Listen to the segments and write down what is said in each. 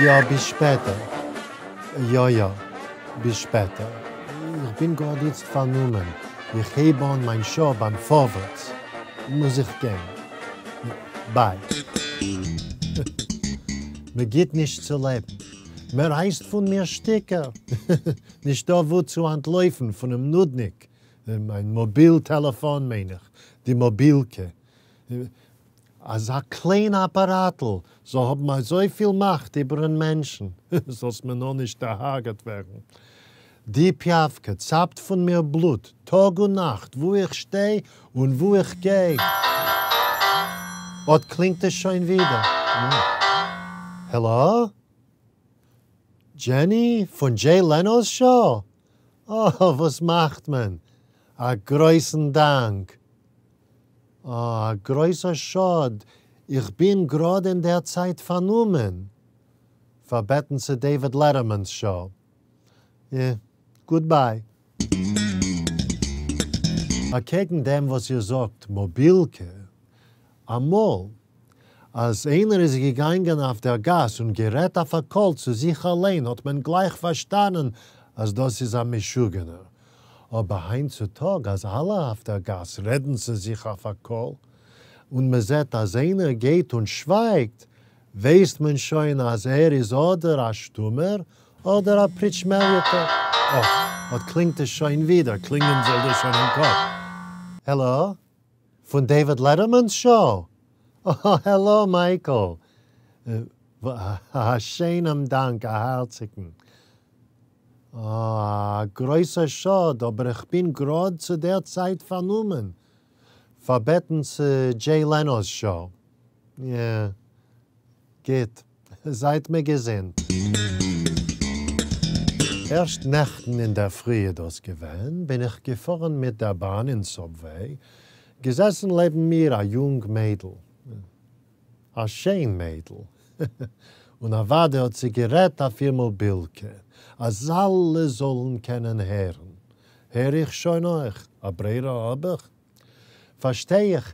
יא, ביז שפעטער. יא יא, ביז שפעטער. איך בין גראד איצט פארנומען, איך הייב אן מיין שאו ביים פארווערטס, מוז איך גיין. ביי. מ'גיט נישט צו לעבן. מ'רייסט פון מיר שטיקער. נישטא וואו צו אנטלויפן פונעם נודניק. מיין מאביל טעלעפאן מיין איך, די מאבילקע. אזא קליין אפאראטל זאל האבן אזויפיל מאכט איבערן מענטשן, זאלסט מיר נאר נישט דערהרגעט ווערן. די פיאווקע צאפט פון מיר בלוט טאג און נאכט וואו איך שטיי און וואו איך גיי. אט קלינגט עס שוין ווידער. העלא? דזשעני? פון דזשעי לענאו'ס שאו? אה, וואס מאכט מען? א גרויסן דאנק! אה, א גרויסער שאד, איך בין גראד אין דער צייט פארנומען. פארבעטן צו דעיוויד לעטערמאן'ס שאו. יא, גודביי. אקעגן דעם וואס איר זאגט מאבילקע, אמאל אז איינער איז געגאנגען אויף דער גאס און גערעדט אויף א קול צו זיך אליין האט מען גלייך פארשטאנען אז דאס איז א משוגענער, אבער היינט צו טאג אז אלע אויף דער גאס רעדן צו זיך אויף א קול און מען זעט אז איינער גייט און שווייגט ווייסט מען שוין אז ער איז אדער א שטומער אדער א פריטשמעליעטער. אה, אט קלינגט עס שוין ווידער, קלינגען זאל דיר שוין אין קאפ. העלא? פון דעיוויד לעטערמאן'ס שאו? אה, העלא מייקל! א שיינעם דאנק, א הארציגן. אה, א גרויסער שאד, אבער איך בין גראד צו דער צייט פארנומען. פארבעטן צו דזשעי לענאו'ס שאו. יא. גוט. זייט מיר געזונט. ערשט נעכטן אינדערפרי איז דאס געווען, בין איך געפארן מיט דער באן אין סאבוועי, געזעסן לעבן מיר א יונג מיידל, א שיין מיידל, און אוודאי האט זי גערעדט אויף איר מאבילקע, אז אלע זאלן קענען הערן. הער איך שוין אויך, א ברירה האב איך? פארשטיי איך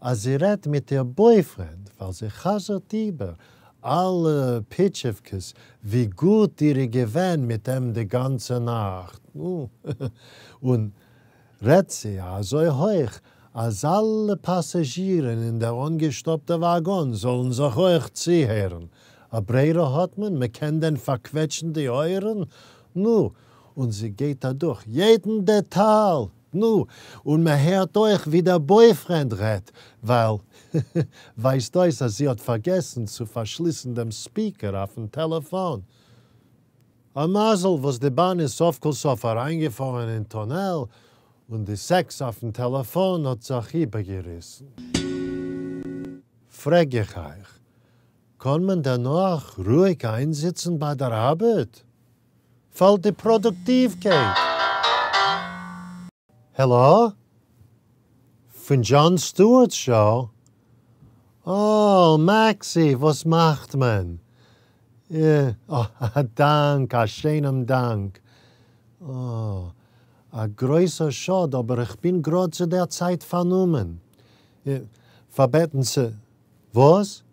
אז זי רעדט מיט איר בויפרענד ווייל זי חזר'ט איבער אלע פיטשעווקעס ווי גוט איר איז געווען מיט אים די גאנצע נאכט, נו, און רעדט זי אזוי הויך אז אלע פאסאזשירן אין דער אנגעשטאפטע וואגאן זאלן זיך אויך צוהערן, א ברירה האט מען? מ'קען דען פארקוועטשן די אויערן? נו, און זי גייט אדורך יעדן דעטאל! נו, און מען הערט אויך ווי דער בויפרענד רעדט, ווייל ווייזט אויס אז זי האט פארגעסן צו פארשליסן דעם ספיקער אויפן טעלעפאן. א מזל וואס די באן איז סוף כל סוף אריינגעפארן אין טונעל און די סעקס אויפן טעלעפאן האט זיך איבערגעריסן. פרעג איך אייך, קאן מען דערנאך רואיג איינזיצן ביי דער ארבעט? פאלט די פראדוקטיווקייט. העלא? פון דזשאן סטוארט'ס שאו? אה, מעקסי, וואס מאכט מען? אה, א דאנק, א שיינעם דאנק. אה, א גרויסער שאד, אבער איך בין גראד צו דער צייט פארנומען. פארבעטן צו. וואס?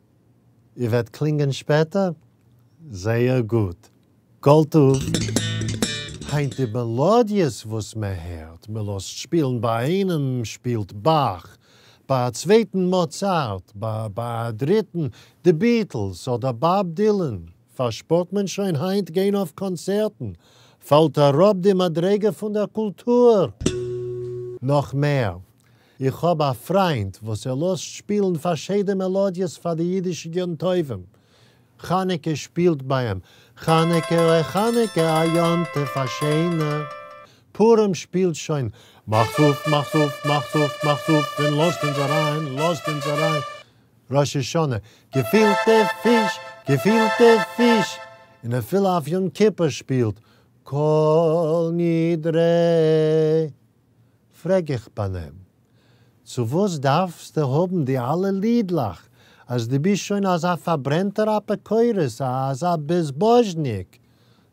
איר וועט קלינגען שפעטער? זייער גוט. כל טוב. היינט די מעלאדיעס וואס מען הערט, מען לאזט שפילן ביי איינעם שפילט באך, ביי א צווייטן מאצארט, ביי א דריטן די ביטלס אדער באב דילען, פארשפארט מען שוין היינט גיין אויף קאנצערטן, פאלט אראפ די מדריגה פון דער קולטור. נאך מער, איך האב א פריינט וואס ער לאזט שפילן פארשיידע מעלאדיעס פאר די אידישע יום טובים, חנוכה שפילט ביי אים חנוכה אוי חנוכה א יום טוב א שיינער, פורים שפילט שוין מאכט אויף מאכט אויף מאכט אויף מאכט אויף און לאזט אונז אריין לאזט אונז אריין. ראש השנה, געפילטע פיש, געפילטע פיש, און אפילו אויף יום כיפור שפילט כל נדרי. פרעג איך ביי אים, צו וואס דארפסטו האבן די אלע לידלעך, אז דו ביסט שוין אזא פארברענטער אפיקורס, אזא בעזבאזשניק?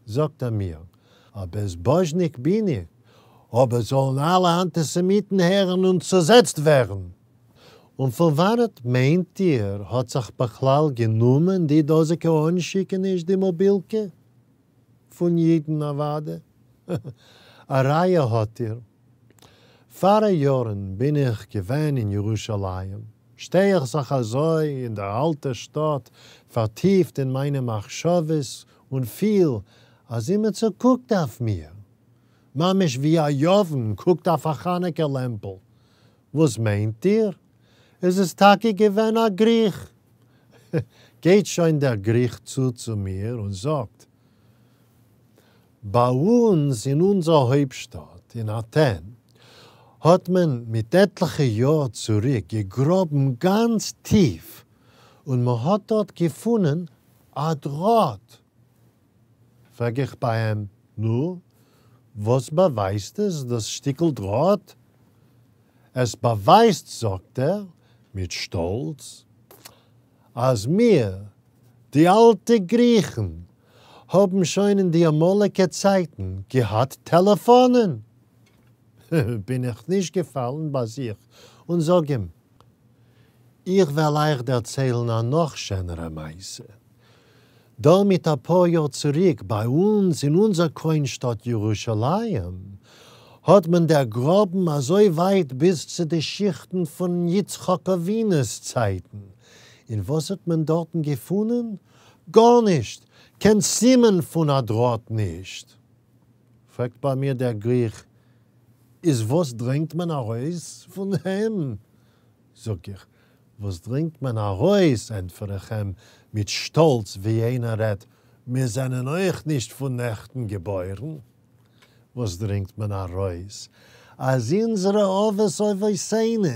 זאגט ער מיר, א בעזבאזשניק בין איך, אבער זאלן אלע אנטיסעמיטן הערן און צוזעצט ווערן! און פון וואנעט מיינט איר האט זיך בכלל גענומען די דאזיגע אנשיקעניש די מאבילקע? פון אידן אוודאי. א ראיה האט איר. פאר א יארן בין איך געווען אין ירושלים, שטיי איך זיך אזוי אין דער אלטער שטאט פארטיפט אין מיינע מחשבות און פיל אז אימיצער קוקט אויף מיר, ממש ווי א יוון קוקט אויף א חנוכה לעמפל. וואס מיינט איר? איז עס טאקע געווען א גריך? גייט שוין דער גריך צו צו מיר און זאגט, ביי אונז אין אונזער הויפטשטאט אין אטען האט מען מיט עטליכע יאר צוריק געגראבן גאנץ טיף און מ'האט דארט געפונען א דראט. פרעג איך ביי אים, נו, וואס באווייזט עס דאס שטיקל דראט? עס באווייזט, זאגט ער מיט שטאלץ, אז מיר, די אלטע גריכן, האבן שוין אין די אמאליגע צייטן געהאט טעלעפאנען. בין איך נישט געפאלן ביי זיך און זאג אים, איך וועל אייך דערציילן א נאך שענערע מעשה. דא מיט אפאר יאר צוריק ביי אונז אין אונזער קרוינשטאט ירושלים האט מען דערגראבן אזוי ווייט ביז צו די שיכטן פון יצחק אבינו'ס צייטן, און וואס האט מען דארטן געפונען? גארנישט! קיין סימן פון א דראט נישט! פרעגט ביי מיר דער גריך, איז וואס דרינגט מען ארויס פון דעם? זאג איך, וואס דרינגט מען ארויס, ענטפער איך אים מיט שטאלץ ווי איינער רעדט, מיר זענען אויך נישט פון נעכטן געבוירן. וואס דרינגט מען ארויס? אז אונזערע אבות אבותינו,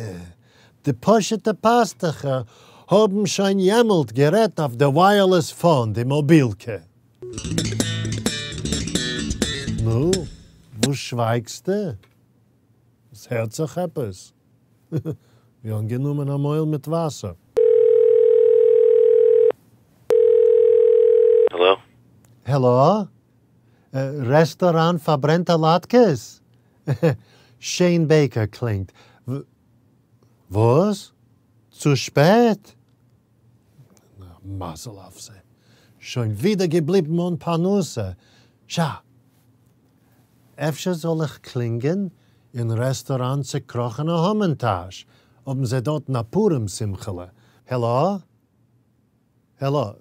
די פשוט'ע פאסטוכער, האבן שוין יעמאלט גערעדט אויף די ווייערלעס פאון, די מאבילקע. נו, וואס שווייגסטו? עס הערט זיך עפעס ווי אנגענומען א מויל מיט וואסער. העלא? העלא? רעסטאראן פארברענטע לאטקעס? שיין בעיקער קלינגט. וואס? צו שפעט? מזל אויף זיי. שוין ווידער געבליבן אן פרנסה. שאַ. אפשר זאל איך קלינגען אין רעסטאראן צוקראכענע המן-טאש, האבן זיי דארטן א פורים שמחה'לע. העלא? העלא?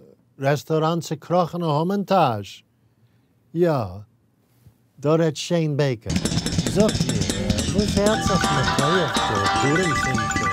רעסטאראן צוקראכענע המן-טאש? יא, דא רעדט שיין בעיקער. זאגט מיר, וואס הערט זיך מכח די פורים שמחה?